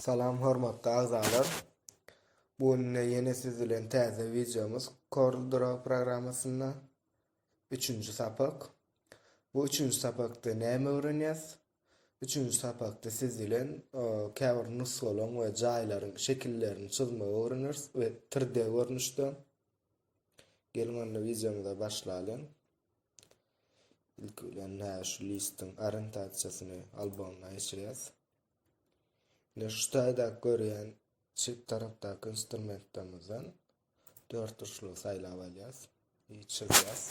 Salam hormatly agzalar. Bu günde ýene siz bilen täze wideomyz Corel Draw programmasynda üçünji sapak. Bu üçünji sapakda näme öwrenýäs? Üçünji sapakda siz bilen käbir nusgalaryň we jaýlaryň şekillerini çyzmagy öwreneris we 3D görnüşde. Geliň onda wideomyza başlalyň. Ilki bilen hä şu listiň orientasiýasyny albomyna geçirýäs. Ine şu taýdaky görýän çep tarapdaky instrumentlerimizden dörtburçlugy saýlap alýas. I çyzýas.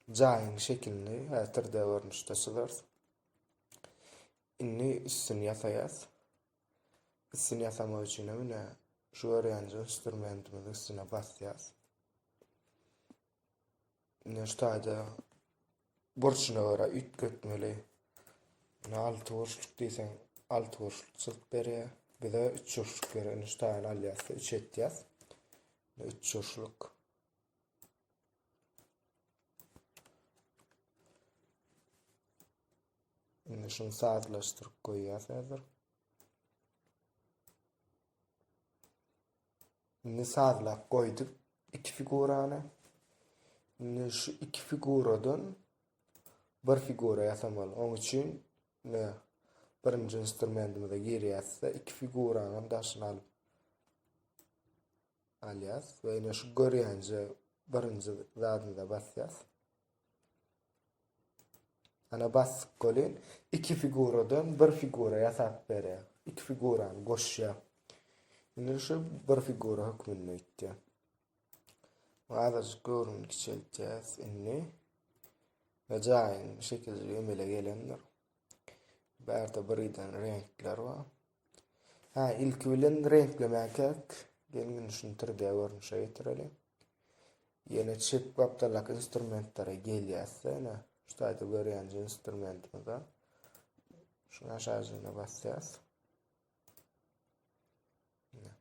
Jaýyň şekilini hä 3D görnüşde çyzarys. Indi üstüni ýasaýas. Üstüni ýasamak üçin hem ine şu görýänje instrumentimiziň üstüne basýas. Ine şu taýda burçuna görä üýtgetmeli. Ine alty burçluk diýseň, alty burçluk çyzyp berýär. Bize üç burçluk gerek. Ine şu taýyny alýas, üç etýäs. Ine üç burçluk. Indi şuny sazlaşdyryp goýýas häzir. Indi sazlap goýduk iki figurany. Indi şu iki figuradan bir figura ýasamaly. Oň üçin ne birinji instrumentimize girýäs-de iki figuranyň daşyny alyp alýas we ine şu görýänje birinji zadymyza basýas. Ana basdyk welin iki figuradan bir figura ýasap berýär. Iki figurany goşýar. Indi şu bir figura hökmünde gitýär. Azajyk göwrümini kiçeltýäs indi. We jaýyň şekili emele gelendir. Bärde bir giden reňkler bar. Ha, ilki bilen reňklemäkäk geliň indi şuny 3D görnüşe getireliň. Ýene çep gapdaldaky instrumentlere gelýäs-de, ine, şu taýda görýänje instrumentimize. Şuny aşajygyna basýas. Ine.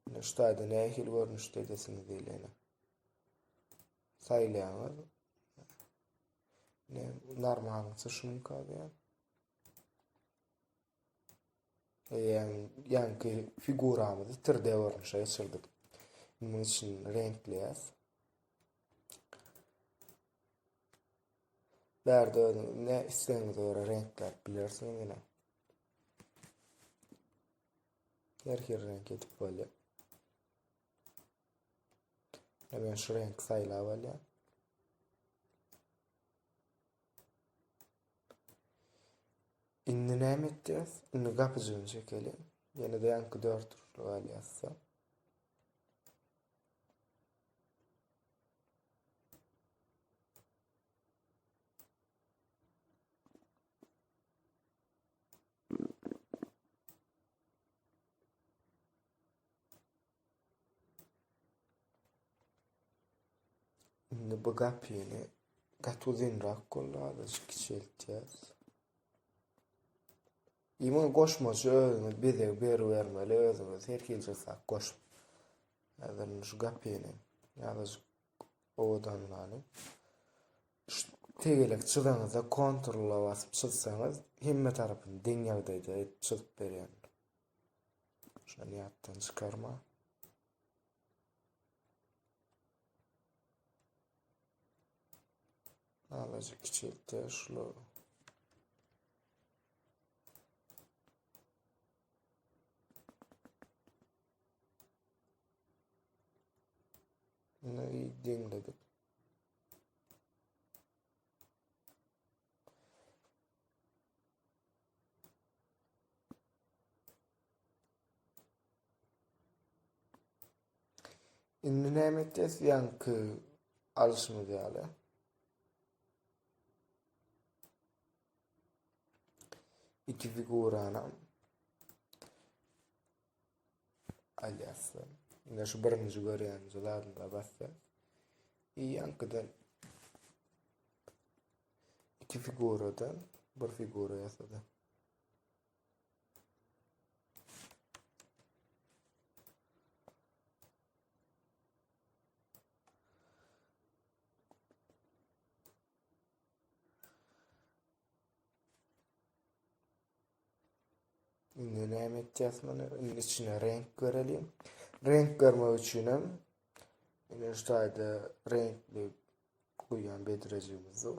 Ine şu taýda nähili görnüşde edesiňiz gelýär. Saýlaýaňyz. Ne normalnysa şuňka diýýär. Eýýäm ýaňky figuramyzy 3D görnüşe geçirdik. Munuň üçin reňkleýäs. Bärde özüňiz ne islegiňize görä reňkläp bilersiňiz ýene. Her hili reňk edip bolýar. Men şu reňki saýlap alýan. Indi näme etýäs? Indi gapyjygyny çekeli. Ýene-de ýaňky dört burçluk alýas-da. Indi bu gapyny gaty uzynrak boldy, azajyk kiçeltýäs. Ýene goşmaça özüňiz bezeg beribermeli, özüňiz her hili zat goşup. Häzir şu gapyny azajyk owadanlany. Şu tegelek çyzaňyzda kontrola basyp çyzsaňyz, hemme tarapyny deň ýagdaýda edip çyzyp berýär. Şony ýatdan çykarma. Azajyk kiçeltdi şulary. Ine deňledik. Indi näme etjek? Ýaňky alşymyz ýaly. İki figurany alýas. Indi şu birinji görýän zadyna basýas. I ýaňkydan iki figuradan bir figura ýasady. Indi näme etýäs muny? Indi içine reňk bereliň. Reňk bermek üçin hem indi şu taýda reňkli guýýan bedrejigimiz dur.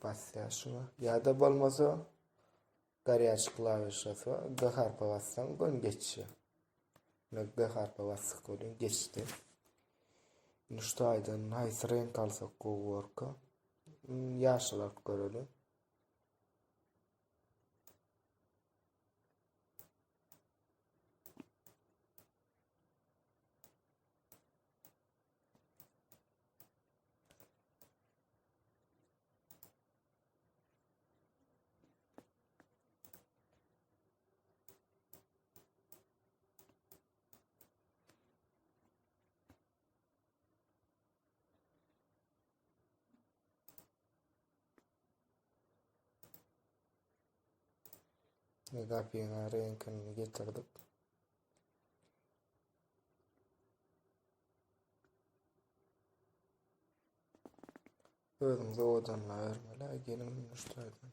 Basýas şuňa. Ýa-da bolmasa garýaç klawişasy bar. G harpa bassaň gön geçýär. Indi G harpa basdyk welin geçdi. Indi şu taýdan haýsy reňk alsak gowy borka? Ýaşyl alyp göreliň. Gapynyň reňkini getirdik. Özüňiz owadanlabermeli. Geliň şu taýdan.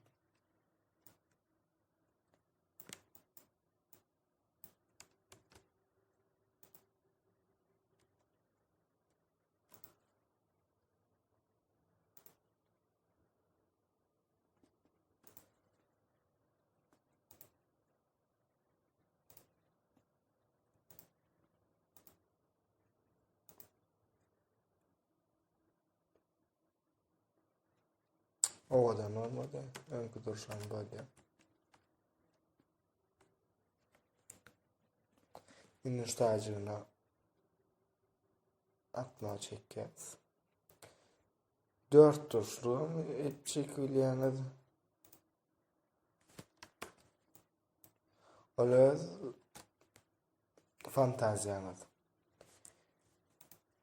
Owadan bolmady. Öňki durşam bolýar. Indi şu taýjygyna atma çekýäs. Dört durşlugam edip çekip bilýäňiz. Ol öz fantaziýaňyz.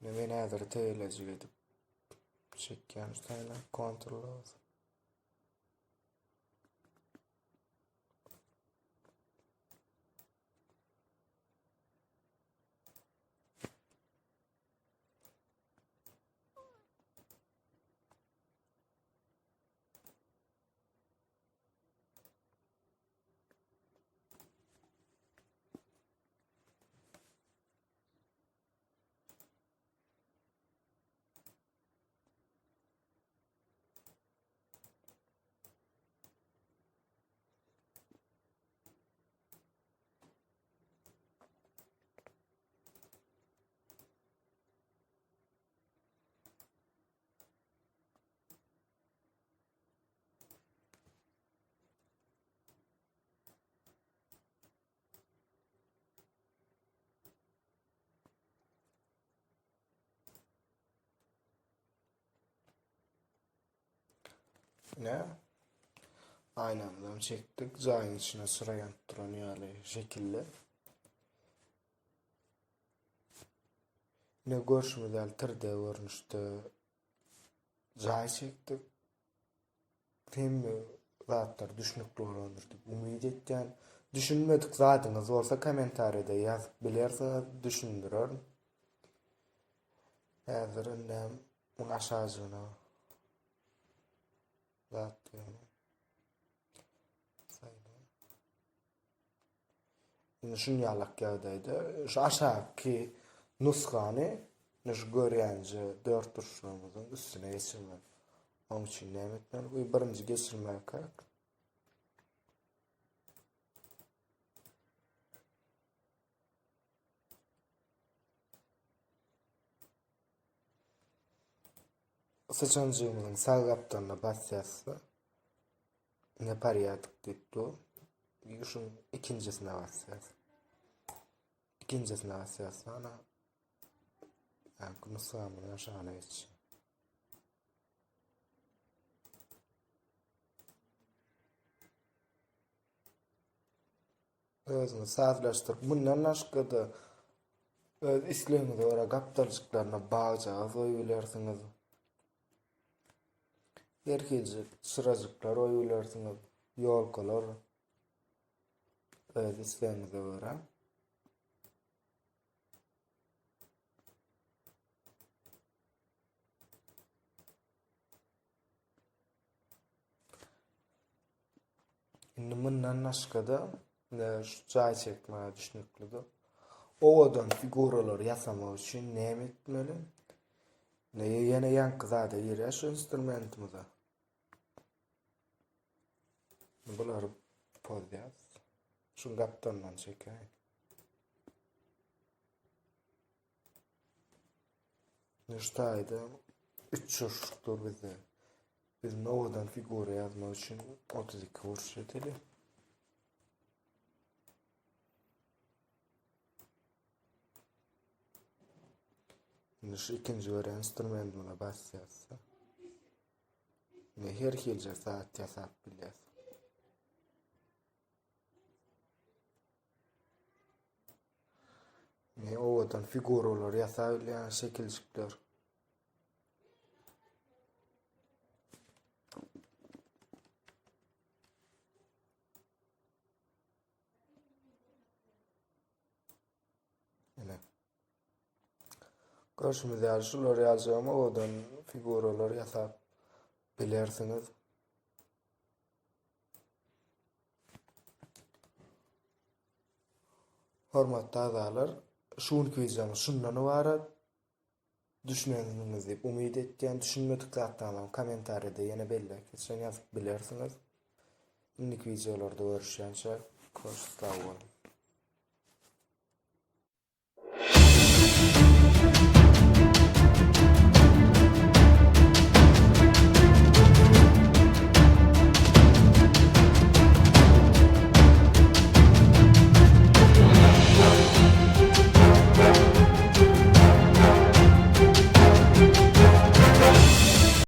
Men häzir tegelejik edip çekýän şu taýyna kontrol bolsun. Ne? Aýnamyzam çekdik. Jaýyň içine çyra ýanyp duran ýaly şekilde. Ne görşümiz ýaly 3D görnüşde jaý çekdik. Hemme zatlar düşnükli bolandyr diýip umyt etýän. Düşünmedik zadyňyz bolsa kommentariýada ýazyp bilersiňiz, düşündirerin. Häzir indem muň aşajygyna zat diýelim. Indi şun ýalak ýagdaýda şu aşaky nusgany şu görýänje dört burçlugymyzyň üstüne geçirmeli. Onuň üçin näme etmeli? Bu birinji geçirmek gerek. Syçanjygymyzyň sag gapdalyna basýas-da, ne porýadok diýip dur. Şuň ikinjisine basýas. Ikinjisine basýas. Ana ýaňky nusgamyzyň aşagyna geçýär. Özüňiz sazlaşdyryp, mundan başga-da öz islegiňize görä gapdaljyklaryna bagjagaz goýup bilersiňiz. Her hili çyrajyklar goýup bilersiňiz, ýolkalar öz islegiňize görä. Indi mundan başga-da şu jaý çekmäge düşnüklidir. Owadan figuralary ýasamak üçin näme etmeli? Ne ýene ýaňky zada girýär şu instrumentimize. Bulary pozýas. Şu gapdalyndan çekäýin. Şu taýda 3 burçlukdyr bizde. Biz nowadan figura ýazmak üçin 32 burç edeli. Indi şu ikinji görýän instrumentimize basýarys. Ne her hilje zat ýasap bilýäs. Ne owadan figuralar ýasap bilýän şekiljikler. Ine. Görşümiz ýaly şular ýaljagam owadan figuralar ýasap bilersiňiz. Hormatly agzalar, şu günki wideomyz şundan ybarat. Düşünensiňiz diýip umyt etýän. Düşünmedik zatlaryňyzy kommentariýada ýene belläp geçen ýazyp bilersiňiz. Indiki wideolarda görüşýänçä, hoş sag boluň.